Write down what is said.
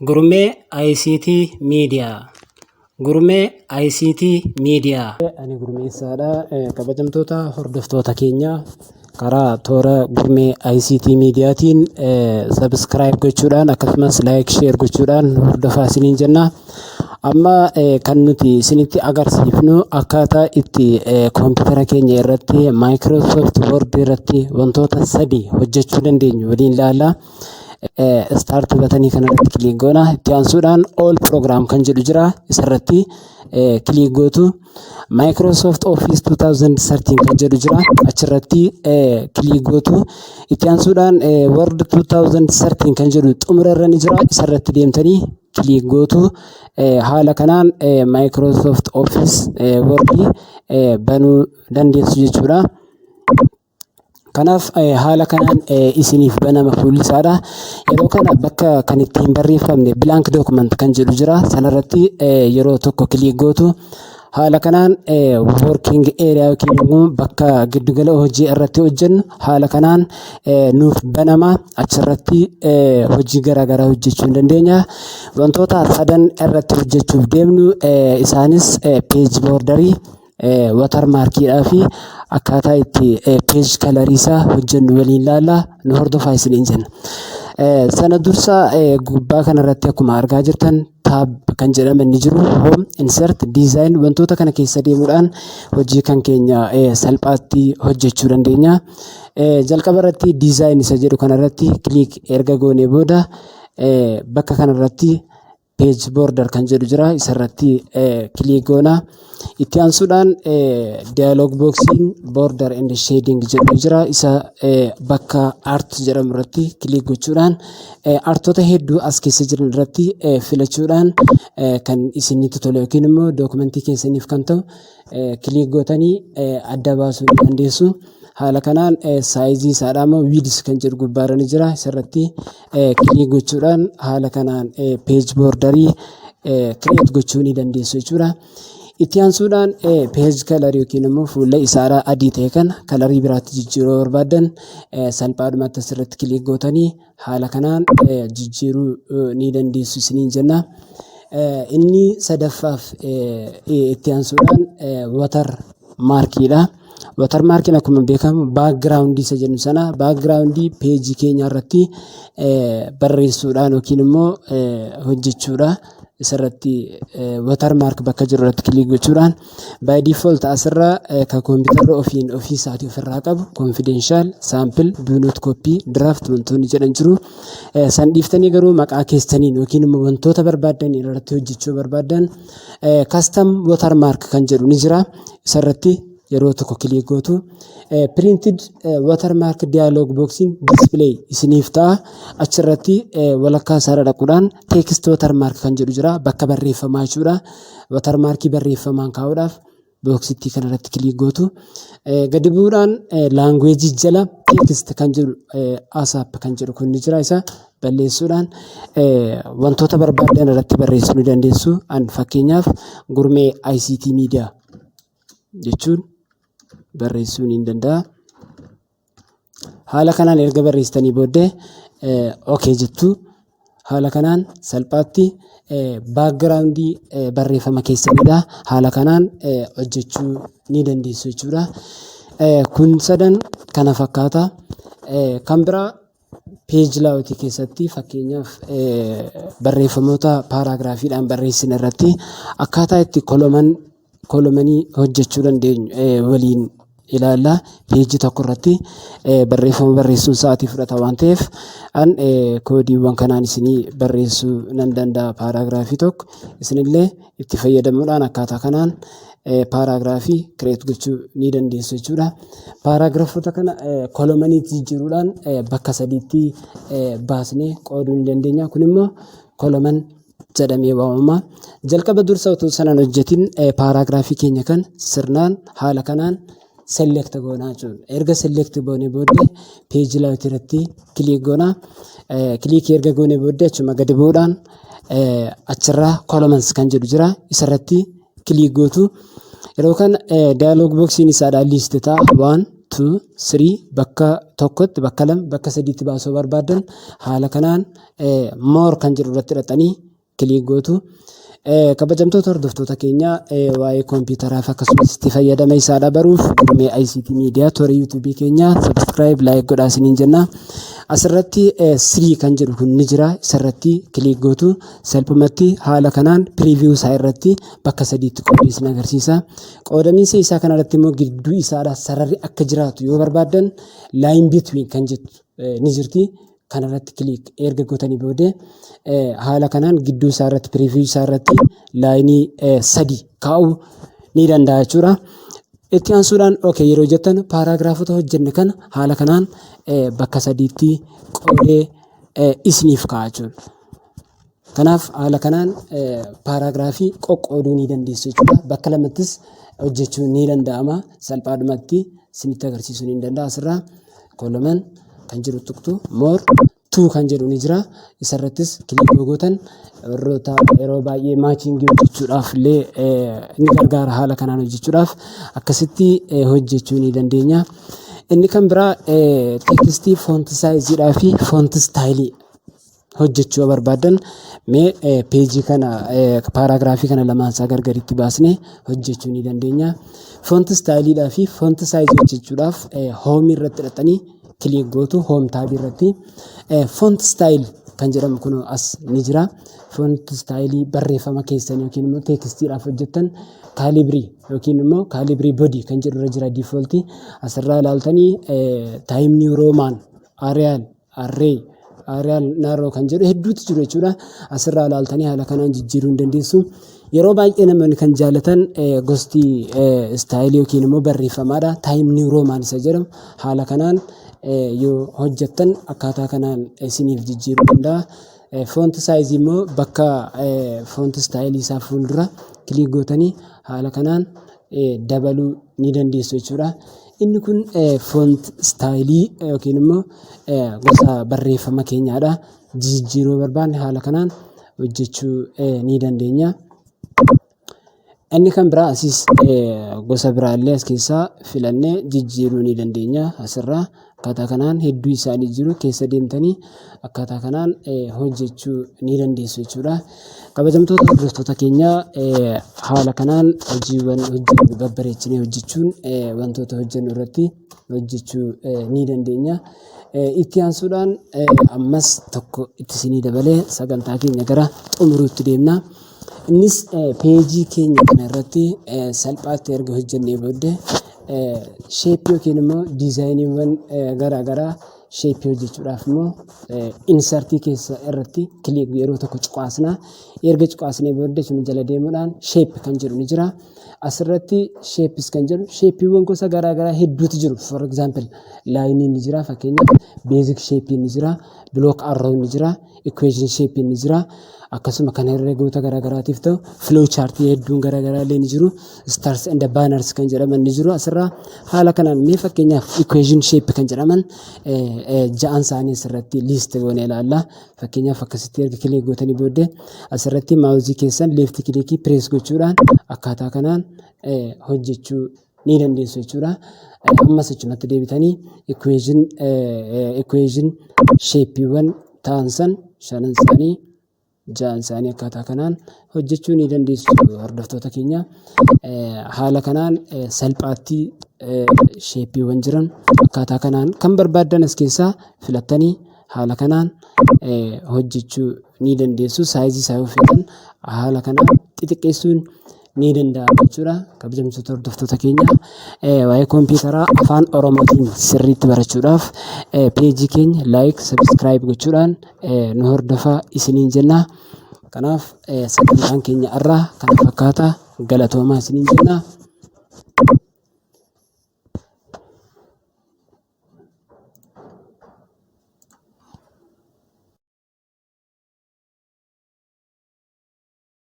Gurmee ICT Miidiyaa. Gurmee ICT Miidiyaa. Ani gurmeessaadha. Kabajamtoota hordoftoota keenya, karaa toora Gurmee ICT Miidiyaatiin subscribe gochuudhaan, akkasumas like, share gochuudhaan hordofaa isiniin jenna. Amma kan nuti isinitti agarsiifnu akkaataa itti koompitara keenya irratti Microsoft Word irratti wantoota sadi hojjechuu dandeenyu waliin ilaalla. Start buttonii kanarratti click goona. Itti aansuudhaan all program kan jedhu jira. Isarratti click gootu. Microsoft Office 2013 kan jedhu jira. Achirratti click gootu. Itti aansuudhaan Word 2013 kan jedhu xumura irra ni jira. Isarratti deemtanii click gootu. Haala kanaan Microsoft Office Word banuu dandeessu jechuudha. Kanaaf haala kanaan isiniif banama fuulli isaadha. Yeroo kana bakka kan ittiin barreeffamne blank document kan jedhu jira. Sanarratti yeroo tokko click gootu. Haala kanaan working area yookiin immoo bakka giddugala hojii irratti hojjennu haala kanaan nuuf banama. Achirratti hojii garaagaraa hojjechuu ni dandeenya. Wantoota sadan irratti hojjechuuf deemnu isaanis page borderii, watermarkiidhaa fi akkaataa itti page colorii isaa hojjennu waliin ilaalla. Nu hordofaa isiniin jenna. Sana dursa gubbaa kanarratti akkuma argaa jirtan tab kan jedhaman ni jiru. Home, insert, design, wantoota kana keessa deemuudhaan hojii kan keenya salphaatti hojjechuu dandeenya. Jalqaba irratti design isa jedhu kanarratti click erga goonee booda bakka kanarratti page border kan jedhu jira. Isarratti click goona. Itti aansuudhaan dialog boxiin border and shading jedhu jira. Isa bakka art jedhamu irratti click gochuudhaan artoota hedduu as keessa jiran irratti filachuudhaan kan isinitti tole yookiin immoo dookumentii keessaniif kan ta'u click gootanii adda baasuu ni dandeessu. Haala kanaan sizeii isaadhaa immoo width kan jedhu gubbaarra ni jira. Isarratti click gochuudhaan haala kanaan page borderii create gochuu ni dandeessu jechuudha. Itti aansuudhaan page colorii yookiin immoo fuula isaadhaa adii ta'e kana colorii biraatti jijjiiruu barbaaddan salphaadhumatti asirratti click gootanii haala kanaan jijjiiruu ni dandeessu isiniin jenna. Inni sadaffaaf itti aansuudhaan watermarkiidha. Watermarkiin akkuma beekamu backgroundii isa jennu sana backgroundii pageii keenya irratti barreessuudhaan yookiin immoo hojjechuudha. Isarratti watermark bakka jiru irratti click gochuudhaan by default asirra kan kompiitarri ofiin ofii isaatii ofirraa qabu confidential, sample, do not copy, draft wantoonni jedhan jiru. San dhiiftanii garuu maqaa keessaniin yookiin immoo wantoota barbaaddan irratti hojjechuu barbaaddan custom watermark kan jedhu ni jira. Isarratti yeroo tokko click gootu. Printed watermark dialog boxiin display isiniif ta'a. Achirratti walakkaa isaarra dhaquudhaan text watermark kan jedhu jira. Bakka barreeffamaa jechuudha. Watermarkii barreeffamaan kaa'uudhaaf boxittii kanarratti click gootu. Gadi bu'uudhaan languageii jala text kan jedhu ASAP kan jedhu kun ni jira. Isa balleessuudhaan wantoota barbaaddan irratti barreessuu ni dandeessu. An fakkeenyaaf Gurmee ICT Miidiyaa jechuun barreessuu ni danda'a. Haala kanaan erga barreessitanii booddee okay jettu. Haala kanaan salphaatti backgroundii barreeffama keessaniidha. Haala kanaan hojjechuu ni dandeessu jechuudha. Kun sadan kana fakkaata. Kan biraa page layoutii keessatti fakkeenyaaf barreeffamoota paragraphiidhaan barreessine irratti akkaataa itti columnii hojjechuu dandeenyu waliin ilaalla. Pageii tokko irratti barreeffama barreessuun sa'aatii fudhata waan ta'eef, an koodiiwwan kanaan isinii barreessuu nan danda'a paragraphii tokko. Isinillee itti fayyadamuudhaan akkaataa kanaan paragraphii create gochuu ni dandeessu jechuudha. Paragraphoota kana columniitti jijjiiruudhaan bakka sadiitti baasnee qooduu ni dandeenya. Kun immoo column jedhamee waamama. Jalqaba dursa otoo sana hin hojjetin paragraphii keenya kan sirnaan haala kanaan select goonaa jechuudha. Erga select goonee booddee page layoutii irratti click goonaa. Clickii erga goonee booddee achuma gadi bu'uudhaan achirraa columns kan jedhu jira. Isarratti click gootu. Yeroo kana dialog boxiin isaadhaa list ta'a. One, two, 2, 3 bakka tokkotti, bakka lama, bakka sadiitti baasuu barbaaddan haala kanaan more kan jedhu irratti hidhatanii click gootu. Kabajamtoota hordoftoota keenya, waa'ee kompiitaraaf akkasumas itti fayyadama isaadha baruuf Gurmee ICT Miidiyaa toora YouTubeii keenya subscribe, like godhaa isiniin jenna. Asirratti three kan jedhu kun ni jira. Isarratti click gootu. Salphumatti haala kanaan preview isaa irratti bakka sadiitti qoodee isin agarsiisa. Qoodamiinsa isaa kanarratti immoo gidduu isaadha sararri akka jiraatu yoo barbaaddan line between kan jettu ni jirti. Kanarratti click erga gootanii booddee haala kanaan gidduu isaa irratti, preview isaa irratti lineii sadi kaa'uu ni danda'a jechuudha. Itti aansuudhaan okay yeroo jettan paragraphota hojjenne kana haala kanaan bakka sadiitti qoodee isiniif kaa'a jechuudha. Kanaaf haala kanaan paragraphii qoqqooduu ni dandeessu jechuudha. Bakka lamattis hojjechuun ni danda'ama. Salphaadhumatti isinitti agarsiisuu ni danda'a. Asirraa column kan jedhu tuqtu, more two kan jedhu ni jira. Isarrattis click yoo gootan warroota yeroo baay'ee matchingii hojjechuudhaaf illee ni gargaara. Haala kanaan hojjechuudhaaf akkasitti hojjechuu ni dandeenya. Inni kan biraa textii font sizeiidhaa fi font styleii hojjechuu yoo barbaaddan, mee pageii kana, paragraphii kana lamaan isaa gargaritti baasnee hojjechuu ni dandeenya. Font styleiidhaa fi font sizeii hojjechuudhaaf homeii irratti hidhatanii click gootu. Home tabii irratti font style kan jedhamu kun as ni jira. Font styleii barreeffama keessan yookiin immoo textiidhaaf hojjettan Calibri yookiin immoo Calibri Body kan jedhu irra jira defaultii. Asirraa ilaaltanii Times New Roman, Arial, Array, Arial Narrow kan jedhu hedduutu jiru jechuudha. Asirraa ilaaltanii haala kanaan jijjiiruu ni dandeessu. Yeroo baay'ee namoonni kan jaallatan gosti styleii yookiin immoo barreeffamaadha. Times New Roman isa jedhamu haala kanaan yoo hojjettan akkaataa kanaan isiniif jijjiiruu danda'a. Font sizeii immoo bakka font styleii isaa fuuldura click gootanii haala kanaan dabaluu ni dandeessu jechuudha. Inni kun font styleii yookiin immoo gosa barreeffama keenyaadha. Jijjiiruu barbaanne haala kanaan hojjechuu ni dandeenya. Inni kan biraa asiis gosa biraallee as keessaa filannee jijjiiruu ni dandeenya. Asirraa akkaataa kanaan hedduu isaanii jiru, keessa deemtanii akkaataa kanaan hojjechuu ni dandeessu jechuudha. Kabajamtoota hordoftoota keenyaa, haala kanaan hojiiwwan hojjennu babbareechinee hojjechuun wantoota hojjennu irratti hojjechuu ni dandeenya. Itti aansuudhaan ammas tokko itti isinii dabalee sagantaa keenya gara xumuruutti deemna. Innis pageii keenya kana irratti salphaatti erga hojjennee booddee shapeii yookiin immoo designiiwwan garaa garaa shapeii hojjechuudhaaf immoo insertii keessa irratti click yeroo tokko cuqaasna. Erga cuqaasnee booddee sun jala deemuudhaan shape kan jedhu ni jira. Asirratti shapes kan jedhu shapeiiwwan gosa garaa garaa hedduutu jiru. For example, lineiin ni jira, fakkeenyaaf basic shapeiin ni jira, block arrow ni jira, equation shapeiin ni jira. Akkasuma kan herreegoota garaa garaatiif ta'u flow chartii hedduun garaa garaa illee ni jiru. Stars and banners kan jedhaman ni jiru. Asirraa haala kanaan mee fakkeenyaaf equation shape kan jedhaman ja'an isaanii asirratti list goonee ilaalla. Fakkeenyaaf akkasitti erga click gootanii booddee asirratti mouseii keessan left clickii press gochuudhaan akkaataa kanaan hojjechuu ni dandeessu jechuudha. Ammas achumatti deebitanii equation shapeiiwwan ta'an san shanan isaanii, ja'an isaanii akkaataa kanaan hojjechuu ni dandeessu, hordoftoota keenya. Haala kanaan salphaatti shapeiiwwan jiran akkaataa kanaan kan barbaaddan as keessaa filattanii haala kanaan hojjechuu ni dandeessu. Sizeii isaa yoo feetan haala kanaan xixiqqeessuun ni danda'ama jechuudha. Kabajamtoota hordoftoota keenya, waa'ee kompiitaraa afaan Oromootiin sirriitti barachuudhaaf pageii keenya like, subscribe gochuudhaan nu hordofaa isiniin jenna. Kanaaf sagantaan keenya har'aa kana fakkaata, galatoomaa isiniin jenna.